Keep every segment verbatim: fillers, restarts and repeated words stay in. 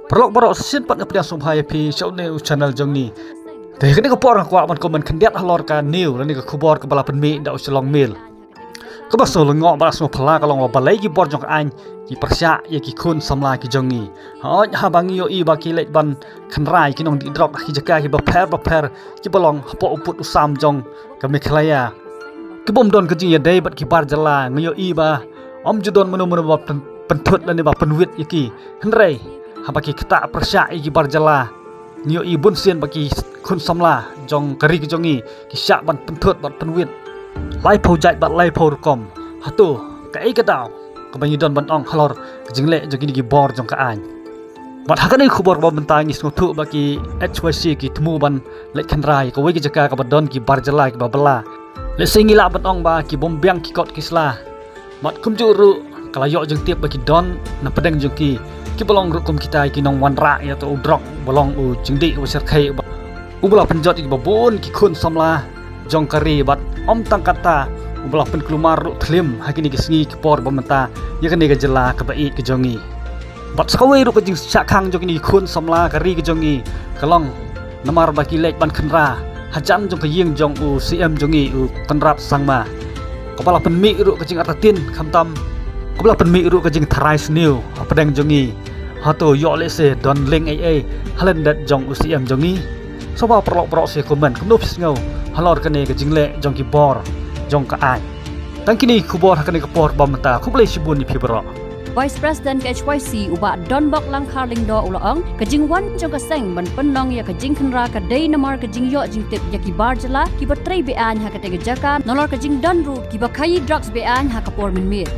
Paralok baroh, sa shisien pat nga pdiang sngewbha ïa phi sha une u channel jong ngi. Te ha kane ka por nga kwah ban comment khyndiat halor kane lane ka khubor kaba la pynmih da u Shillong Mail, kaba sngewlyngngoh bad sngewphylla ka long ba balei ki bor jong ka aiñ ki pyrshah ïa ki khun samla ki jong ngi. Hooid, haba ngi ïohi ba ki leit ban khynra ïa ki nongdih drok ha ki jaka kiba pher bapher kiba long hapoh u pud u sam jong ka Meghalaya, ki bym don ka jingïadei bad ki bar jylla, ngi ïohi ba ym ju don mano mano ba pyn-, pynthut lane ba pynwit ïa ki. Hynrei haba ki ktah pyrshah ïa ki bar jylla, ngi ïohi bunsien ba ki khun samla jong ka ri ka jong ngi ki shah ban pynthut bad pynwit laiphew jait bad laiphew rukom. Hato kaei ka daw kaba ngi don ban ong halor ka jingleh jong kine ki bor jong ka aiñ? Bad ha kane ka khubor ba mynta ngi sngewthuh ba ki H Y C ki thmu ban leit khynra ïa kawei ka jaka kaba don ki bar jylla kiba bylla. Lehse ngi lah ban ong ba ki bym biang ki kot ki sla. Bad kumjuh ruh ka la ïoh jingtip ba ki don na pdeng jong ki kiba long ruh kum kita ki nongwanrah ïa uto u drok ba long u jingdih uba shyrkhei, uba la pynjot ïa kiba bun ki khun samla jong ka ri, bad ym tang katta, uba la pynkulmar ruh thlim ha kine ki sngi ki por ba mynta ïa kane ka jylla kaba ïeit ka jong ngi. Bad sa kawei ruh ka jingshah khang jong kine ki khun samla ka ri ka jong ngi ka long namar ba ki leit ban khynra hajan jong ka ïing jong u C M jong ngi, u Conrad Sangma, kaba la pynmih ruh ka jingartatien, khamtam kaba la pynmih ruh ka jingtharai sniew hapdeng jong ngi. Hato ïoh lehse don link ei ei ha lyndet jong u C M jong ngi? Sngewbha paralok baroh sa comment kumno phi sngew halor kane ka jingleh jong ki bor jong ka aiñ. Tang kine ki khubor ha kane ka por ba mynta, khublei shibun ïa phi baroh. Vice President ka H Y C u Bah Donbok Langkhar Lyngdoh u la ong, ka jingwan jong ka seng ban pynlong ïa ka jingkhynra ka dei namar ka jingïoh jingtip ïa ki bar jylla kiba trei be-aiñ ha katei ka jaka, nalor ka jingdon ruh kiba khaïi drugs be-aiñ ha ka por mynmiet.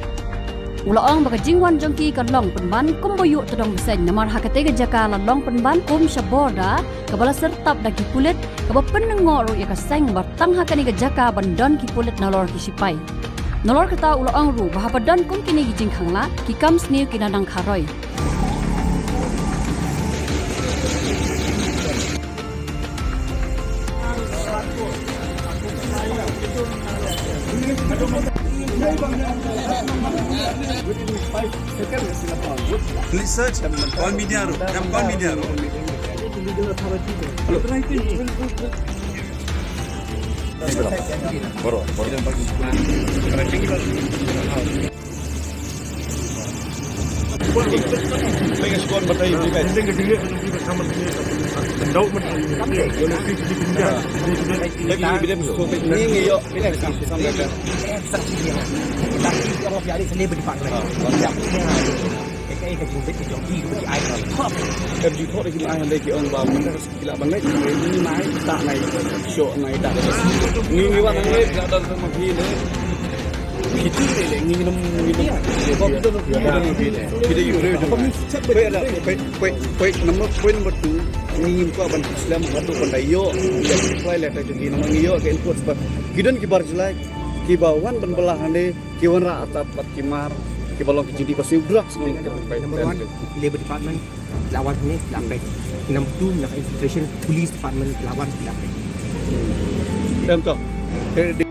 U la ong ba ka jingwan jong ki ka long pynban kumba ïuh tdong bseiñ, namar ha katei ka jaka la long pynban kum sha border kaba la syrtap da ki pulit, kaba pynlyngngoh ruh ïa ka seng ba tang ha kane ka jaka ban don ki pulit nalor ki sipai. Nalor kata u la ong ruh ba haba don kum kine ki jingkhang lah, ki kam sniew ki la nang kharoi. Please search. All media ruh. All media ruh. Hello. Boro, boro. Em ju thok da ki ma hande ki ong ba mynta ki lah ban leit, ngi mai ta nai shoh nai ta. Ngi ngi wan ngi leit la don ma phi ne. Phi tu le le ngi ngam ngi ngam. Ko phi tu phi tu phi le. Phi de yu re. Poi la poi poi poi number, point number two. Ngi ngim ko ban slem hatu ban da ïoh. Ya poi la ta ju ngi ngi ïoh ke input ba. Ki don ki bar jylla kiba wan ban bylla hande. Ki wanrah artat bad ki mar, kiba long ki jingdih ba siew drugs. Number one, Labour Department, la wan hangne, la peit. Number two, na ka Infiltration, Police Department, la wan, la peit. Em to. Eh,